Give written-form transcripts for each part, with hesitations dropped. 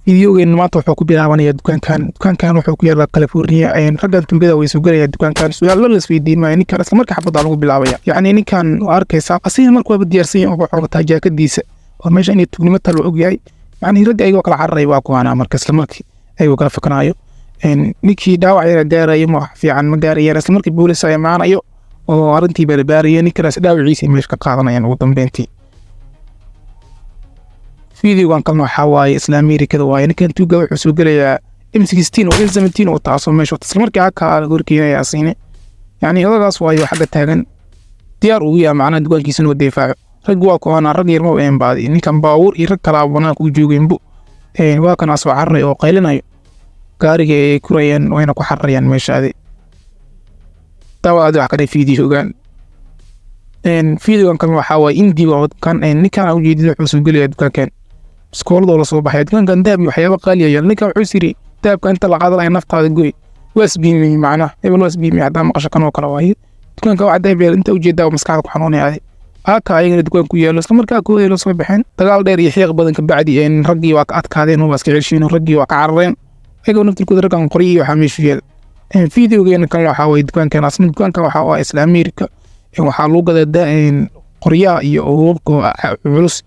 Videogeena maanta wuxuu ku bilaabanaya dukaankan. Dukaankan wuxuu ku yaalaa California. Raggan tuugada way soo gelaya dukaankan, su-aalo la isweydiin maayo. Ninkan isla marka xabadda lagu bilaabaya. Yacni ninkan waa arkaysaa, asiga marka waaba diyaarsan yahay oo wuxuu wataa jaakadiisa oo meesha inay tuugnimo tal og yahay. Yacni ragga ayagoo kala cararaya waa kuwaana. Marka isla markii ayagoo kala fakanaayo, ninkii dhaawac yara gaarayo, ma wax fiican ma gaarayaan. Isla markii boolis ay imaanayo oo arrintii barbaaraya, ninkanaas dhaawaciisa meesha ka qaadanayaan ugu dambeyntii. Videogan kalena waxaa waaye isla Ameerikada waaye. Ninkan tuuga wuxuu soo gelayaa M16 oo M17 oo taasoo meesha isla markii haka laga horkeenaya asiine. Yacni odagaas waayo xagga taagan, diyaar ugu yahay macnaha dukaankiisa inuu difaaco. Rag waa kuwaana, rag yarma een baadi. Ninkan baabuur iyo rag kalaa banaanka u joogeenbu. Waa kan asoo cararay oo qaylinayo, gaariga ay kurayeen wayna ku xararayaan meeshaadi. Daawadaadi wax ka dhe videogan. Videogan kalena waxaa waaye Indi waa kan. Ninkan aan ujeedid wuxuu soo gelaya dukaankan, iskooladoo la soo baxaya. Dukaankan dahab iyo waxyaabo qaali ayaa. Ninkan wuxuu yiri, dahabka inta la qaadanaya naftaada goy. Waa isbiimiyey, macnaha hebel waa isbiimiyey. Haddaa maqasho, kan oo kale waaye. Dukaanka waxa dahab yaal inta ujeedaa maskaxda ku xanuunaya adi. Aka ayagana dukaan ku yaalo, isla markaa kooday la soo baxeen. Dagaal dheer iyo xiiq badan ka bacdi, raggii waa ka adkaadeen, waa iska celshiin, raggii waa ka carareen ayagoo naftirkooda raggan qoryo iyo waxaa meeshu yaal. Videogeena kan waxaa waye dukaankan. Asna dukaankan waxaa waa isla Ameerika. Waxaa lagu gadaa qoryaha iyo hubabka culus.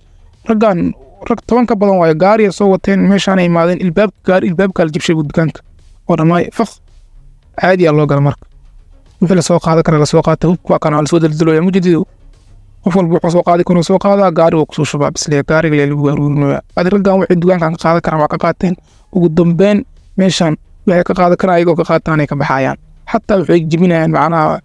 Raggan rag 10 ka badan waayo, gaariya soo wateen, meeshaana imaadeen. Ilbaabka gaari, ilbaabka la jibshay buu dukaanka oo dhammaay. Faq caadi aa loo gala. Marka wixii lasoo qaadan kara lasoo qaata. Hubka waa kana lasoo daldalooya mujadido. Qof walba wuxuu soo qaadi karo soo qaadaa, gaari waa kusoo shubaa bisle, gaariga lee lagu aruurinaya. Adi raggan waxay dukaankan ka qaadan karaan waa ka qaateen. Ugu dambeyn meeshan waxay ka qaadan karaan ayagoo ka qaataan ay ka baxayaan. Xataa waxay jebinayaan macnaha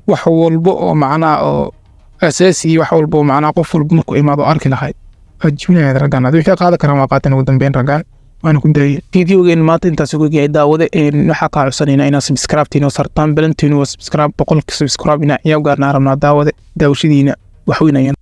wax walba oo macnaha oo asaasi, wax walba oo macnaha qof walba markuu imaado arki lahayd waa jebinayaan raggan. Adi waxay qaadan karaan waa qaateen ugu dambeyn raggan, waana ku daayay. Videogeen maanta intaas ugu yahay, daawade. Waxaa kaa codsanayna inaad subscribe tiinoo sartaan. Balantiinu waa subscribe, 100-ka subscribe ina ayaa gaarnaa rabnaa. Daawade, daawashadiina wax weyn ayaan